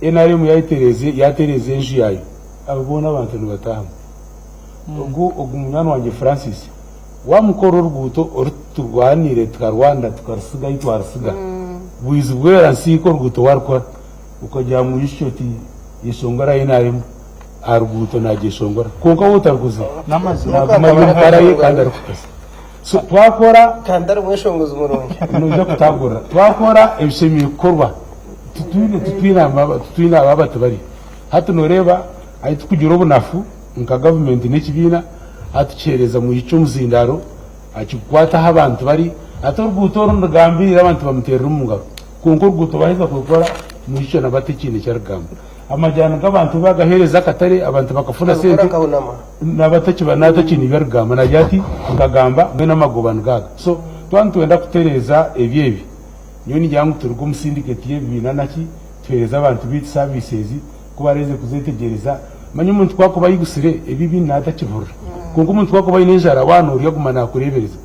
Nrm yatereeza enju yaayo, abo boona abantu nibataahamu. Ogu ogu munywani wangye Francis, waamukora oruguuto oru turwaniire tukarwanira tukarusiga ahi twarusiga, bwizi bwera nsiika oruguuto waarukora, okagira ngu mwijukye oti yeshongora nrm aha ruguuto naagyeshongora. Kwonka waaba otarukuzire, naaguma ari omu kara ye kandi arikutaza. So twakora. Kandi ari omweshongozi murungi. Noija kutagurira. Twakora ebishemereire kukorwa. Titwine titwine aba titwine abo abatibari. Hati noreeba ahi tukugira obunafu nka gavumenti n'ekibiina hati tukiheereza mwishiki omuzindaaro akikukwata ahu abantu bari. Hati oruguuto oru nirugambirira abantu bamuteerera omu ngaro. Kwonka oruguuto baaheza kurukora mwishiki naba atakiine eki arikugamba. Amajaani g'abantu bagaheereza akatare abantu bakafuna Arikukora sente akahunama. naba atakiba natakiine ebi arikugamba nagira ati nkagamba mbwenu amagoba nigo aga. So twaba nitwenda kutereeza ebyo ebi. Nyowe ningira ngu turuge omu syndicate y'ebibiina naki, tuheereze abantu baitu services ku baraheze kuzetegyereza. Manya omuntu ku akuba ayigutsire, ebibi naatakihurira. Kwonka omuntu ku akuba aine enjara, waaba noorya aguma naakureebereza.